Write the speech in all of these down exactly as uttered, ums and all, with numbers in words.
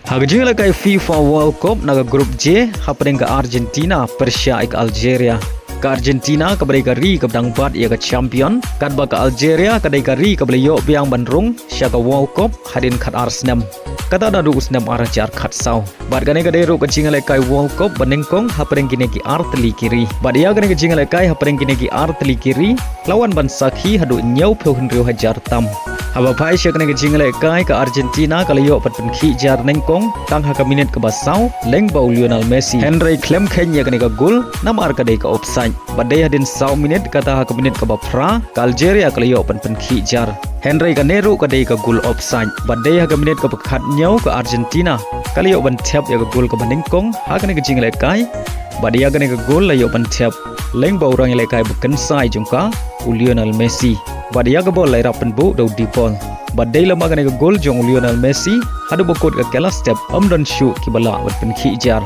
Ha ka jingïalehkai FIFA World Cup na ka Group J, hapdeng ka Argentina pyrshah ïa ka Algeria. Ka Argentina kaba dei ka ri kaba dang bat ïa ka champion, katba ka Algeria ka dei ka ri kaba la ïoh biang ban rung sha ka World Cup hadien khatar snem, kata naduh u snem ar hajar khatsaw. Bad kane ka dei ruh ka jingïalehkai World Cup banyngkong hapdeng kine ki artylli ki ri. Bad ïa kane ka jingïalehkai hapdeng kine ki artylli ki ri la wan ban sakhi haduh hynñiewphew hynriew hajar tam. Haba phai sha kane ka jingïalehkai, ka Argentina ka la ïoh ban pynkhih jar nyngkong tang ha ka minit kaba saw, lyngba u Lionel Messi. Hynrei khlem kheiñ ïa kane ka gol namar ka dei ka offside. Bad dei hadien saw minit, kata ha ka minit kaba phra, ka Algeria ka la ïoh ban pynkhih jar. Hynrei kane ruh ka dei ka gol offside. Bad dei ha ka minit kaba khathynñiew, ka Argentina ka la ïoh ban thep ïa ka gol kaba nyngkong ha kane ka jingïalehkai. Bad ïa kane ka gol la ïoh ban thep lyngba u rangïalehkai ba kynsai jong ka, u Lionel Messi. Bad ïa ka bol la ïarap pynbuh da u De Paul. Bad dei lem ha kane ka gol jong u Lionel Messi haduh ba kut ka kylla step, ym don shuh kiba lah ban pynkhih jar.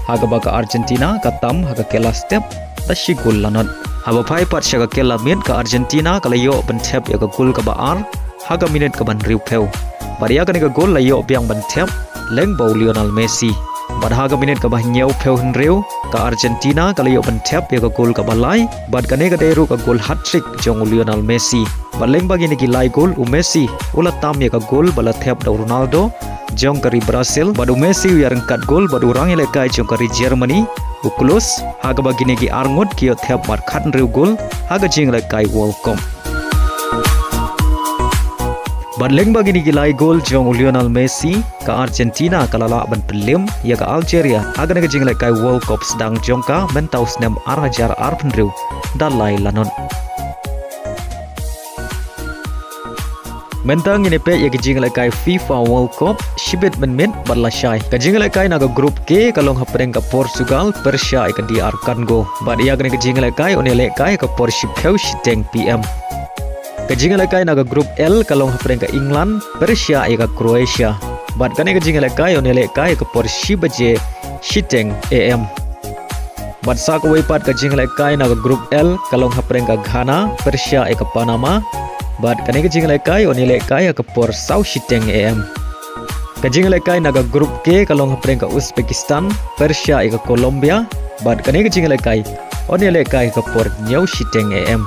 Ha kaba ka Argentina ka tam ha ka kylla step da shi gol lanot. Haba phai pat sha ka kylla miet, ka Argentina ka la ïoh ban thep ïa ka gol kaba ar ha ka minit kaba hynriewphew. Bad ïa kane ka gol la ïoh biang ban thep lyngba u Lionel Messi. Bad ha ka minit kaba hynñiewphew hynriew, ka Argentina ka la ïoh ban thep ïa ka gol kaba lai, bad kane ka dei ruh ka gol hat-trick jong u Lionel Messi. Bad lyngba kine ki lai gol, u Messi u la tam ïa ka gol ba la thep da u Ronaldo jong ka ri Brazil, bad u Messi u ïaryngkat gol bad u rangïalehkai jong ka ri Germany, u Klose, ha kaba kine ki arngut ki ïoh thep mar khathynriew gol ha ka jingïalehkai World Cup. Bad lyngba kine ki lai gol jong u Lionel Messi, ka Argentina ka la lah ban pynliem ïa ka Algeria ha kane ka jingïalehkai World Cup sdang jong ka mynta u snem ar hajar arphew hynriew da lai lanot. Mynta ngin ïa peit ïa ka jingïalehkai FIFA World Cup shibit mynmiet bad lashai. Ka jingïalehkai na ka Group K ka long hapdeng ka Portugal pyrshah ïa ka D R Congo. Bad ïa kane ka jingïalehkai yn ïalehkai ha ka por shiphew shiteng P M. Ka jingïalehkai na ka Group L ka long hapdeng ka England pyrshah ïa ka Croatia. Bad kane ka jingïalehkai yn ïalehkai ha ka por shi baje shiteng A M. Bad sa kawei pat ka jingïalehkai na ka Group L ka long hapdeng ka Ghana pyrshah ïa ka Panama. Bad kane ka jingïalehkai yn ïalehkai ha ka por saw shiteng A M. Ka jingïalehkai na ka Group K ka long hapdeng ka Uzbekistan pyrshah ïa ka Colombia. Bad kane ka jingïalehkai yn ïalehkai ha ka por hynñiew shiteng A M.